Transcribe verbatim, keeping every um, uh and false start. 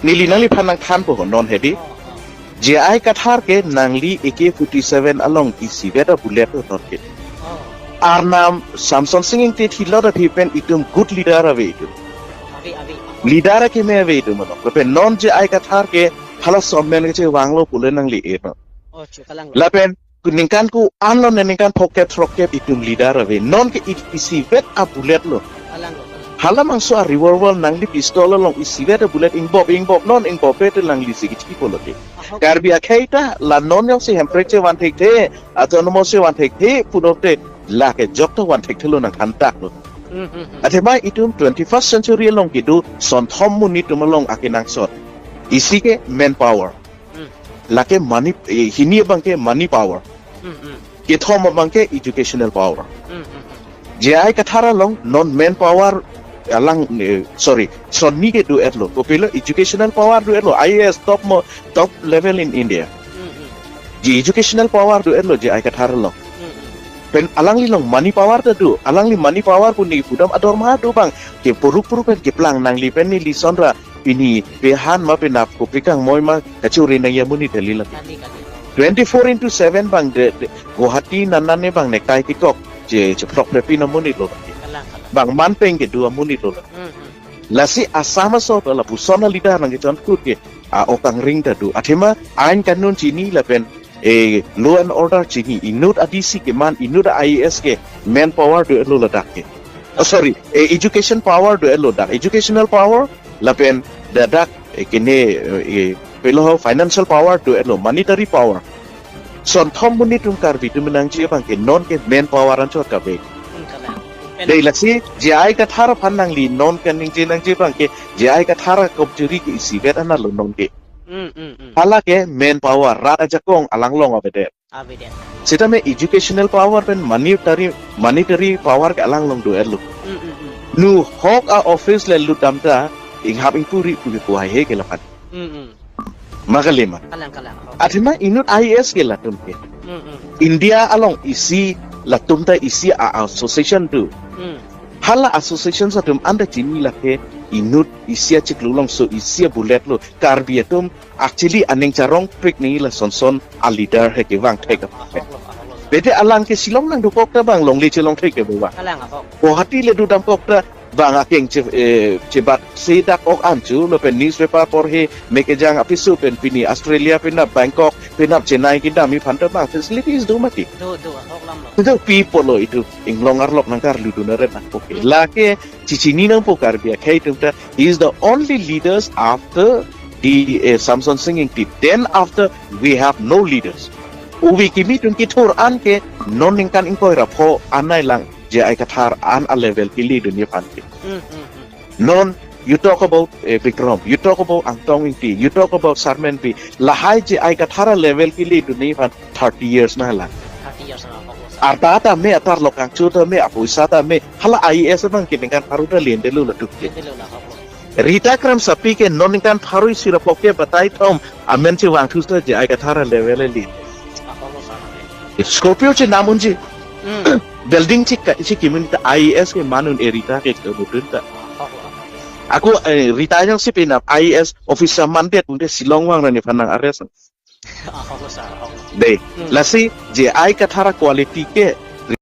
Neli nangliphan nangthanpo non hedi. J I Kathar ke nangli A K forty-seven along isivet abullet lo non ke. Arnam Samson Singh Ingti thilot aphi pen itum good leader ave itum. Ave, ave. Leader akeme ave itum along. Lapen non J I Kathar ke hala somen kechevanglo pule nangli-e non. Oh, chu kalang. Lapen ku ningkan ko-an lo ne ningkan phokep throkkep itum leader ave. Non ke i- isivet abullet lo. Kalang lo. Hala mangso a revolver nangli pistol along isivet abullet ingbop ingbop non ingbop pe te nangli si kichi polo ke. Ahok. Karbi akhei ta la non jongsi Hemprek chevan thekthe, autonomous chevan thekthe pulote lake jok ta van thekthelo nangthan taklo. Hmm, hmm, hmm. Athema itum twenty-first century along kedo sonthom monit atum along akenangsot. Isi ke manpower. Hmm. Lake money, eh, hini abang ke money power. Hmm, hmm. Kethom abang ke educational power. Hmm, hmm, hmm. J I Kathar along non manpower alang, eh, sorry, sonni kedo-etlo. Kopilo educational power do-etlo. I A S top mo, top level in India. Hmm, hmm. Ji educational power do-etlo J I Kathar along. Hmm, hmm. Pen alangli along money power ta do. Alangli money power pu ne pudam adorma do abang. Ke puruk puruk pen keplang nangli pen neli sonra pini pehan ma penap kopi kangmoi ma kachuri nangji amonit kali lake. Kali, kali. Twenty-four into seven abang de, de, Guwahati nanan ne abang nekai kikok je, je phlok prepi na amonit lo lake. Kalang, kalang. Abang manpeng kedo amonit lo lake. Hmm, hmm. Lasi Assam aso lapuson a-leader nangkechon kut ke a-ok angring ta do. Athema ain kanun chini lapen, eh, law and order chini, inut a-D C keman, inut a-I A S ke manpower do-etlo ladak ke. Oh, sorry, eh, education power do-etlo dak. Educational power lapen ladak, eh, kene, eh, pilo ho financial power do-etlo, monetary power. Sonthom monit atum Karbi atum nangji abang ke non ke manpower anchot kave. Hmm, kalang. Dei lasi J I Kathar aphan nangli non kaningje nangji abang ke J I Kathar akop juri ke isivet anat lo non ke. Hmm, hmm, hmm. Hala ke manpower rat ajakong alang along avedet. Avedet. Sitame educational power pen monetary, monetary power ke alang along do-etlo. Hmm, hmm, hmm. Nu hok a-office le lut dam ta inghap ingpuri pu ke kuhai he ke lapan. Hmm, hmm. Ma kali ma. Kalang, kalang. Oh. Athema inut I A S ke latum ke. Hmm, hmm. India along isi latum ta isi a-association do. Hmm. Hala association atum anta chini lake inut isi achiklo along so isi abullet lo Karbi atum actually aning charong prik ni la sonson a-leader he kevang thek. Ahok lo, ahok lo. Bete alang ke Shillong nangdokok ta abang longle chelong thek ke abang. Kalang ahok. Guwahati le dodamkok ta abang akeng che, eh, chebat si dak-ok anchu lapen newspaper porhe mek ejang apiso pen pini Australia penap Bangkok penap Chennai kedam aphan ta abang facilities do mati. Do, do, ahok lam lo. Itu people lo itu inglong arlok nangkarlu dun aret nangpo ke. Hmm. Lake chichini nangpo Karbi akhei atum ta, he is the only leaders after the, eh, Samson Singh Ingti. Then after we have no leaders. Ubi kimi atum kithur an ke non ningkan ingkoi ra pho anai lang J I Kathar an a-level kele dunji aphan ke. Hmm, hmm, hmm. Non, you talk about, eh, Bikram, you talk about Angtong Ingti, you talk about Sarmen Bey, lahai J I Kathar a-level kele dunji aphan thirty years nanglang. Thirty years nanglang, ahok lo sir. Arta ta me, atarlok kangchu ta me, apoisa ta me, hala I A S abang ke ningkan pharo ta lendelo latum ke. Lendelo la, ahok lo. Rita Kramsapi ke non ningkan pharo isi ra phokep batai thom amen chevangthu ta J I Kathar a-level le. Ahok lo sir. Scorpio chenam unji. Hmm. Building chik ka, chik kimin ta I A S ke manun e Rita ke kemutin ta. Ahok lo. Ako, eh, Rita jongsi penap I A S officer mandet unde Shillong vang ra nephan nang-arrest. Ahok lo sir, ahok lo. Dei, hmm, lasi J I Kathar a-quality ke